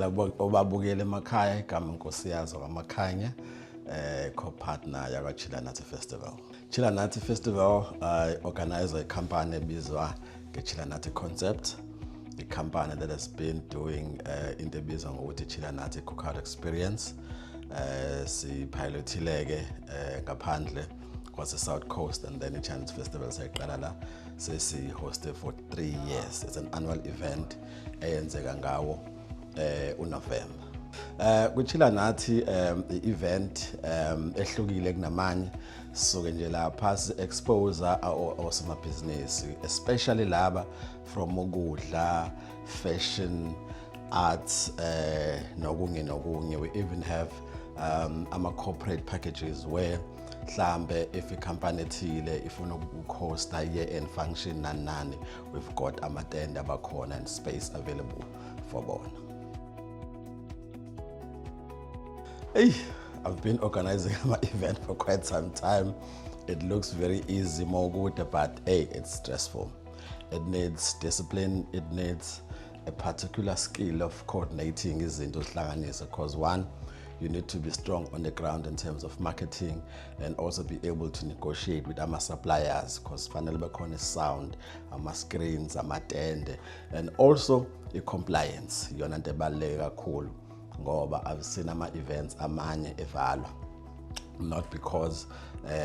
Ngiyabingelela obabukele emakhaya. Igama Nkosiyazo kaMakhanya, co-partner yakwa Chila Nathi Festival. Chila Nathi Festival organized a company ebizwa ngeChila Nathi Concept, a company that has been doing into ebizwa ngokuthi Chila Nathi Cookout Experience. Sipilothile ke ngaphandle kwase South Coast, and then iChila Nathi Festival sayiqala la, sesi hosted for 3 years. It's an annual event eyenzeka ngawo uNovember. KuChila Nathi i-event ehlukile kunamanye. Sisuke nje lapha si-expose osomabhizinisi, especially laba from ukudla, fashion, arts, nokunye nokunye. We even have ama corporate packages where mhlambe if ikhampani ethile ifuna ukuhosta year end function nani nani, we've got amatende abakhona and space available for bona. Hey, I've been organizing my event for quite some time. It looks very easy mawukude, but hey, it's stressful. It needs discipline, it needs a particular skill of coordinating izinto zihlanganise, because one, you need to be strong on the ground in terms of marketing and also be able to negotiate with ama suppliers, because fanele bekhona sound, ama screens, amatende, and also i-compliance iyona nto ebaluleke kakhulu, ngoba I've seen ama events amanye evalwa, not because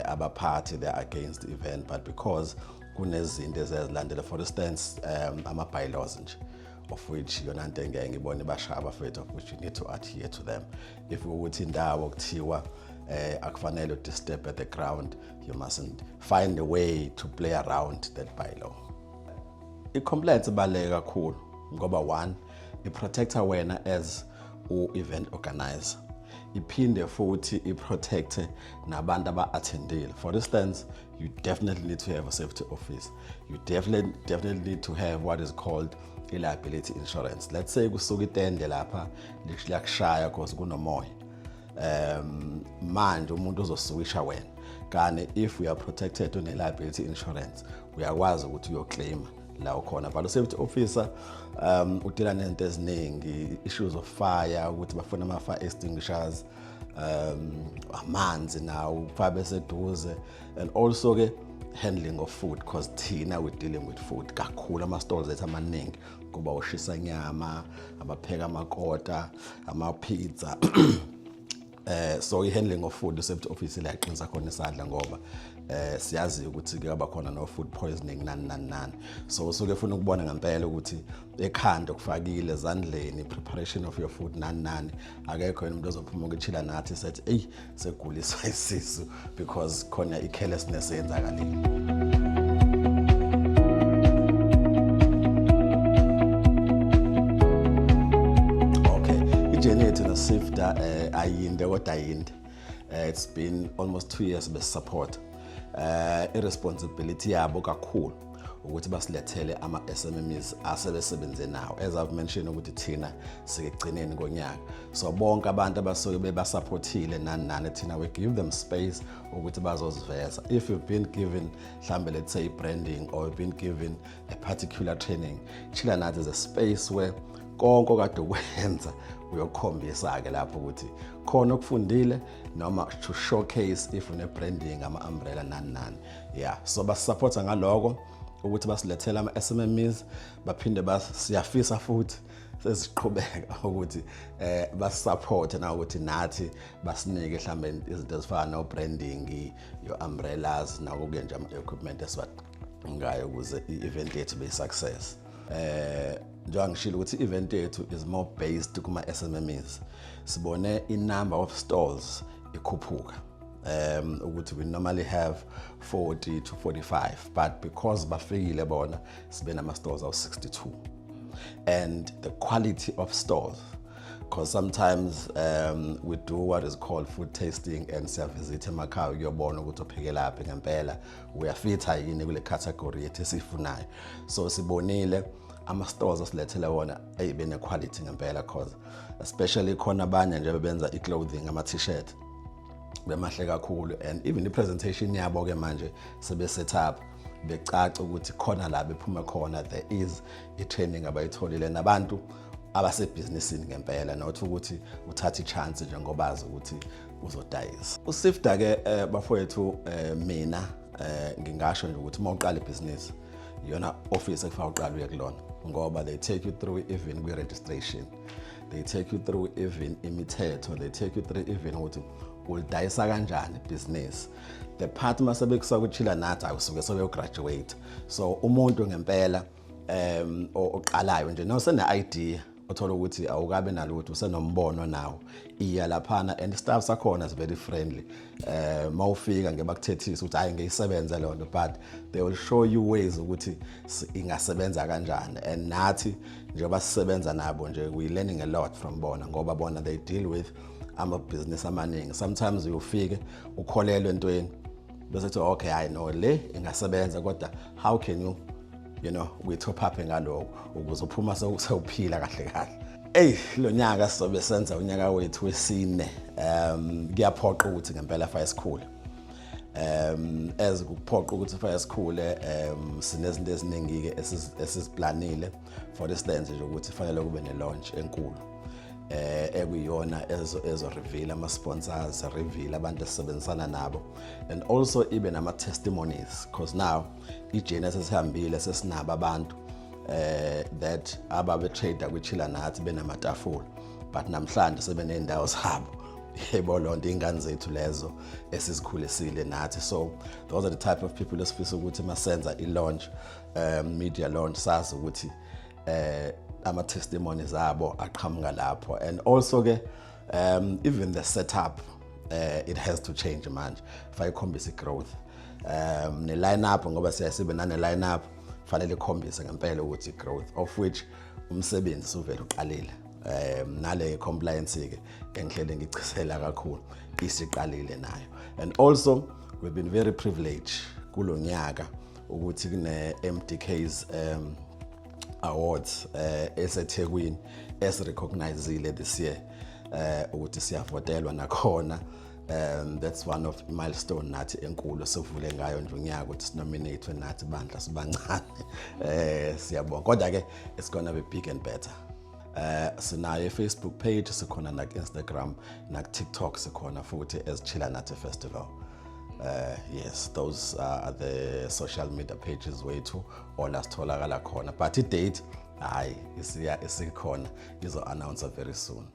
abaphathi they are against the event, but because kunezinto ezilandela, for instance ama bylaws nje, of which yona nto engeke ngibone bashaya abafethu, of which you need to adhere to them. If ukuthi indawo kuthiwa akufanele disturb at the ground, you mustn't find a way to play around that bylaw. I-compliance ibaluleke kakhulu ngoba one, i-protecta wena as u-event organizer, iphinde futhi i-protecte nabantu aba-attendile. For instance, you definitely need to have a safety office, you definitely need to have what is called i-liability insurance. Let's say kusuka itende lapha liyakushaya because kunomoya, manje umuntu uzosukisha wena kani. If we are protected une liability insurance, uyakwazi ukuthi uyoclaima la ukhona. But safety officer udila nezinto eziningi, issues of fire, ukuthi bafuna ama fire extinguishers, amanzi nawo kufaka beseduze, and also ke handling of food, because thina we dealing with food kakhulu. Ama stalls ethu amaningi kuba ushisa nyama, abapheka amakota, ama pizza. So i-handling of food, safety office la yaqinisa khona isandla, ngoba siyazi ukuthi kuyaba khona no food poisoning, nani nani nani. So usuke ufuna ukubona ngempela ukuthi ekhanda kufakile, ezandleni, preparation of your food, nani nani. Akekho yena umuntu ozophuma ukuchila nathi sethi ey, seguliswa isisu because khona i-carelessness eyenzakalile. Okay, i-journey yethu noSEDFA ayinde kodwa ayinde. It's been almost 2 years besisupport. I-responsibility yabo kakhulu ukuthi basilethele ama SMMEs asebesebenze nawo. As I've mentioned ukuthi thina sikegcineni konyaka. So bonke abantu abasuke bebasupportile nani nani, thina we give them space ukuthi bazoziveza. If you've been given mhlambe, let's say, branding, or you've been given a particular training, Chila Nathi is a space where konke okade ukwenza uyokhombisa ke lapho ukuthi khona okufundile, noma to showcase if une branding, ama umbrella, nani nani. Yeah, so basupporta ngaloko ukuthi basilethele ama SMMEs, baphinde siyafisa futhi sesiqhubeka ukuthi basupport na ukuthi nathi basinike mhlambe izinto ezifana no branding, your umbrellas, nako ke nje ama equipment esiwadingayo ukuze i-event yethu be success. Njengoba ngishilo ukuthi i-event yethu is more based kuma SMMEs, sibone i number of stalls ikhuphuka, ukuthi we normally have 40 to 45, but because bafikile bona sibe nama stalls awu 62, and the quality of stalls, because sometimes we do what is called food tasting and siyavisit emakhaya ukuyobona ukuthi uphekelaphi ngempela, uyafitha yini kule category yethu esiyifunayo. So sibonile ama stores asilethele wona bene quality ngempela, cause especially khona abanye nje bebenza i-clothing, ama t-shirt bemahle kakhulu, and even i-presentation yabo ke manje sebe set up becaca ukuthi khona la bephuma khona, there is i-training abayitholile nabantu. Abasebhizinisini ngempela, not ukuthi uthathe i-chance nje ngoba azi ukuthi uzodayisa. USEDA ke, bafowethu, mina ngingasho nje ukuthi uma uqala ibhizinisi, iyona office ekufanele uqale uye kulona, ngoba they take you through even kwi-registration, they take you through even imithetho, they take you through even ukuthi ulidayisa kanjani ibhizinisi. The part mase bekusa kuchila nathi awusuke sebeyograduate. So umuntu ngempela oqalayo nje nosene idea, othola ukuthi awukabe nalutho, usenombono nawo, iya laphana. And staff sakhona is very friendly. Mawufika ngeke bakuthethise ukuthi hayi, ngiyisebenze leyo nto, but they will show you ways ukuthi ingasebenza kanjani. And nathi njengoba sisebenza nabo nje, we learning a lot from bona, ngoba bona they deal with amabhizinisi amaningi. Sometimes uyofike ukholelwe entweni, bese kuthi okay, hayi no, le ingasebenza, kodwa how can you you know we top up ngaloko ukuze uphuma sewuphila kahle kahle. Ey, lo nyaka sizobe senza unyaka wethu wesine. Kuyaphoqa ukuthi ngempela fa esikhule, as kuphoqa ukuthi fa esikhule, sinezinto eziningi ke esiziplanile. For instance nje, ukuthi fanele kube ne launch enkulu ekuyiyona ezo reveal ama sponsors, reveal abantu esisebenzisana nabo, and also ibe nama testimonies, because now i-journey sesihambile, sesinabo abantu that ababe trade kwichila nathi benamatafula, but namhlanje sebenendawo zabo. Yebo, lonto ingane zethu lezo esizikhulisile nathi. So those are the type of people esifisa ukuthi masenza i-launch, media launch, sazi ukuthi ama testimonies abo aqhamuka lapho. And also ke even the setup, it has to change manje, fa ikhombisa growth, ne line up, ngoba siyasibe nane line up, fanele ikhombise ngempela ukuthi growth, of which umsebenzi suvele uqalile. Nale compliance ke engihlele ngigcisela kakhulu isiqalile nayo. And also we've been very privileged kulonyaka ukuthi kune MDK's awards eseThekwini esirecognizile this year ukuthi siyavotelwa nakhona. That's one of milestone nathi enkulu sivule ngayo nje unyaka, ukuthi sinominate nathi bandla sibancane. Siyabonga, kodwa ke it's gonna be big and better. Sinayo Facebook page, sikhona na Instagram na TikTok, sikhona futhi as Chila Nathi Festival. Yes, those are the social media pages wethu ola sitholakala khona, but i date hayi, isiya isikhona, izo announce very soon.